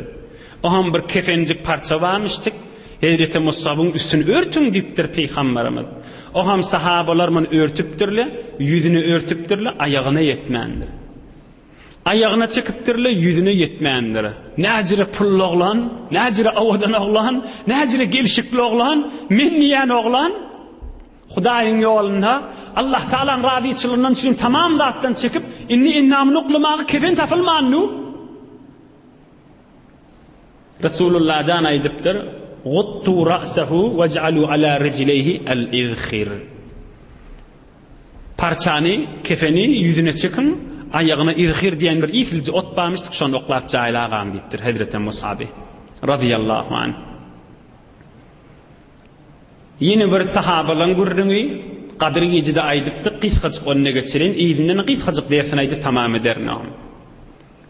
Oňam bir kefenjik parça barmyşdyk. Hezreti Mus'abyň üstüni örtüň diýipdir Pygamberimiz. Oňam sahabalar muny örtüpdirler, ýüzüni örtüpdirler, aýagyna ýetmändir. Aýagyna çekipdirler, ýüzüne ýetmändir. Näjire pully oglan, näjire owadan oglan, näjire gelşikli oglan, men diýýän oglan. Hudaýyň ýolunda Allah Tagalaň razyçylygyndan üçin tamam zatdan çekip, indi endamyny oklamaga kefen tapylmandy. Resulullah jan aýdypdyr, Guttu ra'sahu waj'alu ala rijleýhi al-izhir. Parçany, kefeni ýüzüne çekiň, aýagyna izhir diýen bir islije ot barmyşdyk, şony oklap jaýlagaň diýipdir Hezreti Musaby razyýallahu anh. Ýene bir sahabalaň gürrüňi, Gadyr gijede aýdypdyk, gysgajyk ony geçirin, yzyndan gysgajyk dersini aýdyp tamam ederin ony.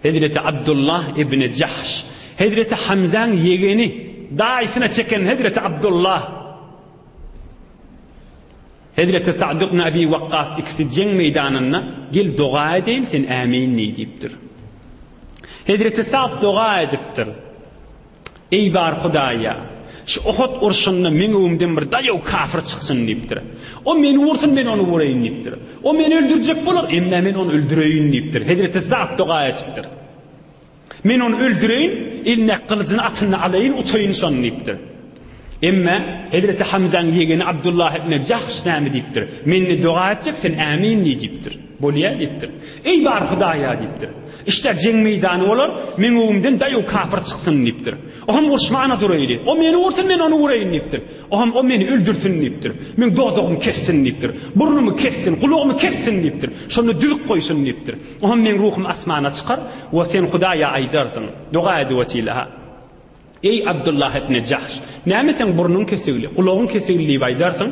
Hezreti Abdullah ibn Jahş, Hezreti Hamzaň ýegeni, daýysyna çeken Hezreti Abdullah, Hezreti Sa'd ibn Abi Wakkas ikisi jeň meýdanynda, Gel doga edeýin, sen ämin diý diýipdir. Hezreti Sa'd doga edipdir. Eý bar Hudaýa! Şu Uhud urşunda meň öňümden bir daýaw kafir çyksyn diýipdir. O meni ursun, men ony uraýyn diýipdir. O meni öldürjek bolar, emme men ony öldüreýin diýipdir. Hezreti Sa'd doga etipdir. Men ony öldüreýin, elindäki gylyjyny atyny alaýyn, utaýyn şony diýipdir. Emme Hezreti Hamzaň ýegeni Abdullah ibn Jahş näme diýipdir? Men ne doga etjek, sen ämin diý diýipdir. Bolýa diýipdir. Eý bar Hudaýa diýipdir. Işdä jeň meýdany bolar, meň öňümden daýaw kafir çyksyn diýipdir. Oňam urşmana duraýly. O meni ursun, men ony uraýyn diýipdir. Oňam o meni öldürsin diýipdir. Meň dodagymy kessin diýipdir. Burnumy kessin, gulagymy kessin diýipdir. Şonda düzük goýsun diýipdir. Oňam meň ruhum asmana çykar we sen Hudaýa aýdarsyň. Doga edip otyla-ha. Eý, Abdullah ibn Jahş! Näme seň burnuň kesigli, gulagyň kesigli diýip aýdarsyň?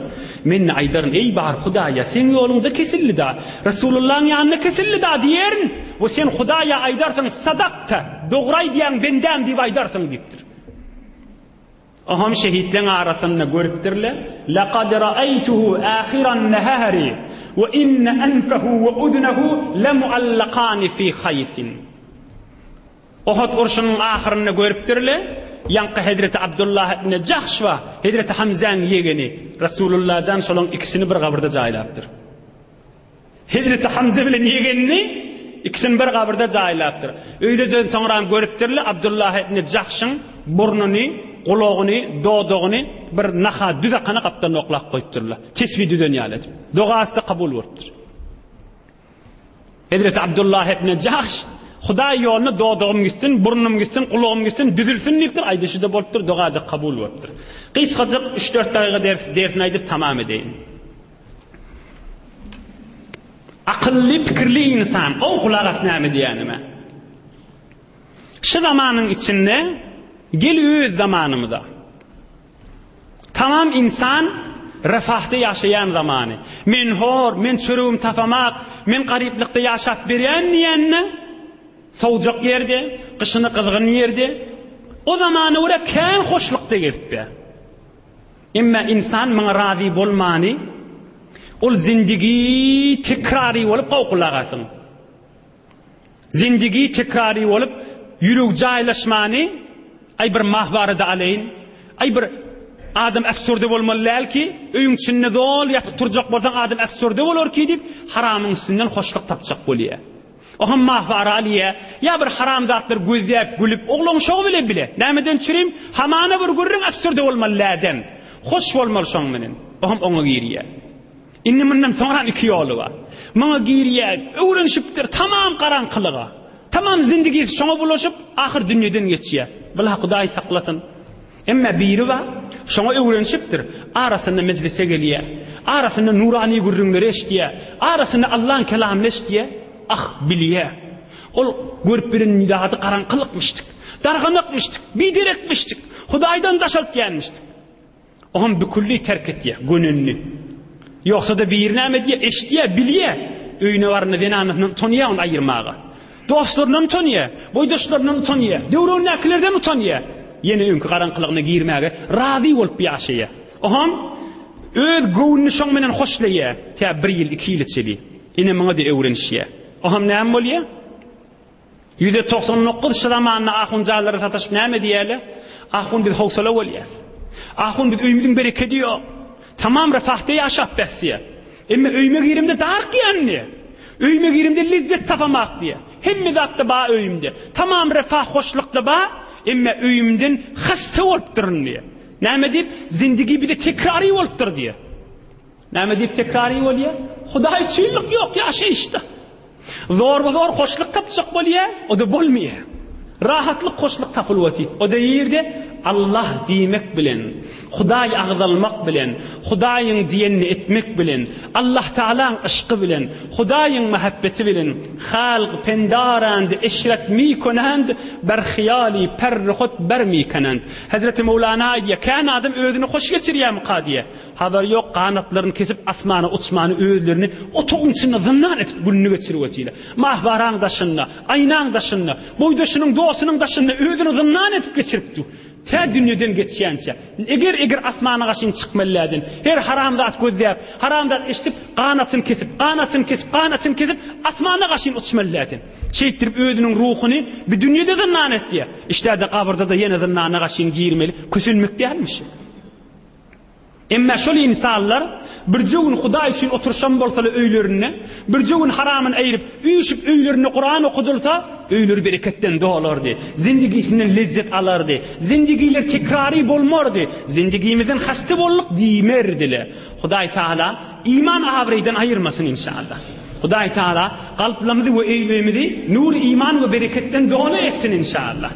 Men-de aýdaryn, Eý, bar Hudaýa, seň ýoluňda kesildi-da, Resulullahyň ýanynda kesildi-da diýerin we sen Hudaýa aýdarsyň, Sadakta, dogry aýdýaň, bendäm diýip aýdarsyň diýipdir. Oňam şehitleň arasynda görüpdirler, Lekad ra'aýtuhu ahiran nahari we inne anfahu we uzunahu lemuallakani fi haýtin. Uhud urşunyň ahyrynda görüpdirler, ýaňky hezreti Abdullah ibn Jahş we hezreti Hamzäň ýegeni Resulullah jan şolaň ikisini bir gabyrda jaýlapdyr. Hezreti Hamza bilen ýegenini ikisini bir gabyrda jaýlapdyr. Öýleden soňram görüpdirler, Abdullah ibn Jahşyň burnuny, gulagyny, dodagyny bir naha düz akana gapdalyna oklap goýupdyrlar. Tesbi düzen ýaly edip. Dogasy-da kabul bolupdyr. Hezreti Abdullah ibn Jahş, Hudaý ýolunda dodagym gitsin, burnum gitsin, gulagym gitsin, düzülsin diýipdir, aýdyşy-da bolupdyr, doga-da kabul bolupdyr. Gysgajyk üç-dört dagyga ders, dersini aýdyp tamam edeýin. Akylly, pikirli ynsan, gowy gulak as näme diýýänime. Şu zamanyň içinde gel öz zamanymyza. Tamam ynsan refahda ýaşaýan zamany. Men hor, men çöregimi tapamak, men garyplykda ýaşap berýän diýende, sowujak ýerde, gyşyny gyzgyn ýerde, o zamana görä kän hoşlukda gezip ýa. Emma ynsan muňa razy bolmany, ol zindigi tekrary bolup gowy gulak asyň. Zindigi tekrary bolup, ýüregi jaýlaşmany, Aý bir mahwara-da alaýyn, aý bir adam äfsurde bolmaly däl ki, öýüň içinde zol ýatyp turjak bolsaň adam äfsurde bolar ki diýip, haramyň üstünden hoşluk tapjak bolýar. O hem mahwara alýar, ýa bir haram zatlar gözläp, gülüp, oglan şogy bile bile. Nämeden çürim? Hamana bir gürrüň äfsurde bolmaly däden. Hoş bolmaly şoň menen. O hem oňa girýär. Indi mundan soňram iki ýoly bar. Muňa girýär, öwrenişipdir tamam garaňkylyga. Tamam zindigisi şoňa bulaşyp, ahyr dünýeden geçýär. Bula Hudaý saklasyn. Emme biri bar, şoňa öwrenişipdir, arasynda mejlise gelýär, arasynda nurany gürrüňleri eşidýär, arasynda Allaň kelamyny eşidýär, ah, bilýär. Ol görüp bilen zady garaňkylykmyşdyk, darganakmyşdyk, biderekmişdik, Hudaýdan daşaltýanmyşdyk. Oňam bükülli terk etýär, gönenini. Ýogsa-da biri näme edýär, eşidýär, bilýär. Öýüne baranda zenanasyndan utanýar ony aýyrmaga. Dostlaryndan utanýar, boýdaşlaryndan utanýar, döwründäkilerden utanýar. Ýene öňki garaňkylygyna girmäge razy bolup ýaşaýar. Oňam öz göwnüni şoň menen hoşlaýar, tä bir ýyl, iki ýyla çeli. Ine muňa-da öwrenişýär. Oňam näme bolýar? 199 şu zamanda ahunjalara sataşyp näme diýýärler? Ahun biz howsala bolýas. Ahun biz öýümiziň berekedi ýok. Tamam refahda ýaşap bes diýýär. Emme öýüme girimde dark diýen diýýär. Öýüme girimde lezzet tapamak diýýär. Hemme zatda ba öýümde. Tamam refah hoşlukda ba, emme öýümden hasta bolupdyryn diýýär. Näme diýip? Zindigi bize tekrary bolupdyr diýýär. Näme diýip tekrary bolýar? Hudaý üçinlik ýok ýaşaýyşda. Zorba-zor hoşluk tapjak bolýar, o-da bolmaýar. Rahatlyk, hoşluk tapylyp otyr. O-da ýerde Allah diýmek bilen, Hudaý agzalmak bilen, Hudaýyň diýenini etmek bilen, Allah Tagalaň yşky bilen, Hudaýyň mähebbeti bilen, Halk pendarand, eşret mikonand, ber hyýaly perri hut ber mikonand. Hezreti Möwlana aýdýar, kän adam özüni hoş geçirýärmika diýýär. Habary ýok, ganatlaryny kesip asmana uçmany özlerini otagyň içinde zyndan etip gününi geçirip otyrlar. Mahbaraň daşynda, aýnaň daşynda, boýdaşynyň, dostunyň daşynda özüni zyndan edip geçirip dur. Tä dünýeden geçýänçä. Eger eger asmana gaşyn çykmalyläden, her haram zat gözläp, haram zat eşidip, ganatyny kesip, ganatyny kesip, ganatyny kesip, asmana gaşyn uçmalyläden. Şeýtdirip özüniň ruhuny bi dünýede zyndan etdi. Işdäde gabyrda-da ýene zyndana gaşyn girmeli, kösenmek dälmiş. Emma şol ynsanlar birje gün Hudaý üçin oturyşan bolsalar öýlerinde, birje gün haramyny aýryp, üýşüp öýlerinde Kuran okadylsa, öýleri bereketden dolardy, zindigisinden lezzet alardy, zindigiler tekrary bolmardy, zindigimizden hasta bolduk diýmerdiler. Hudaý Tagala iman abraýdan aýyrmasyn inşallah. Hudaý Tagala kalplarymyzy we öýlerimizi nury iman we bereketden doly etsin inşallah.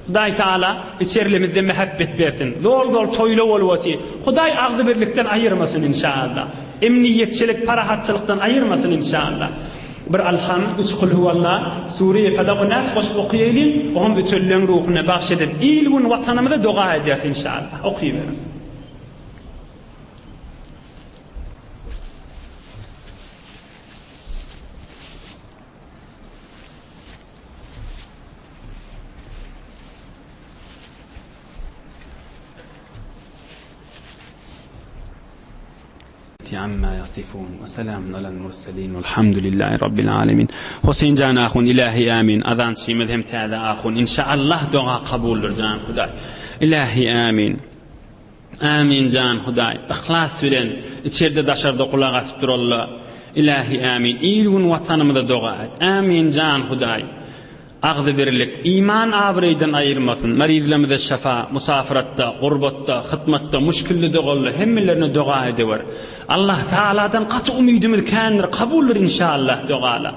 Hudaý Taala içerilemizde mähebbet bersin. Zol-zol toýla bolup otyr. Hudaý agzybirlikden aýyrmasyn inşallah. Emniýetçilik, parahatçylykdan aýyrmasyn inşallah. Bir Alham, üç Kulhuwalla, Sure-i Felak we Nas goşup okaýalyň, oňam ötenleň ruhuna bagş edip, il-gün Watanymyza doga ederis inşallah. Okyberiň. Amma yasifun we selamun alel murselin velhamdülillahi rabbil alemin. Huseýin jan ahun ilahi amin. Azançymyz hem täze ahun. Inşallah doga kabuldyr jan Hudaý. Ilahi amin. Amin jan Hudaý. Yhlas bilen içerde daşarda gulak asyp duralla. Ilahi amin. Il gün watanymyza doga et. Amin jan Hudaý. Agzybirlik, iman abraýdan aýyrmasyn. Marizlerimize şafa, musafyratda, gurbatda, hytmatda, muşkilde dogalla hemmelerine doga edewer. Allah Taaladan gaty umydymyz kändir, kabuldyr inşallah dogala.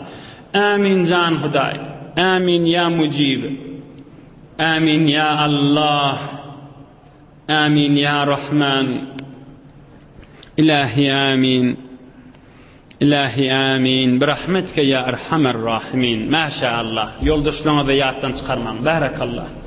Ämin jan Hudaý. Ämin ýa Mujib. Ämin ýa Allah. Ämin ýa Rahman. Ilahi ämin. Ilahi ämin. Birahmetke ýa Erhamer Rahimin. Maşa Allah. Ýoldaşlaryňyzy ýatdan çykarmaň. Barakallah.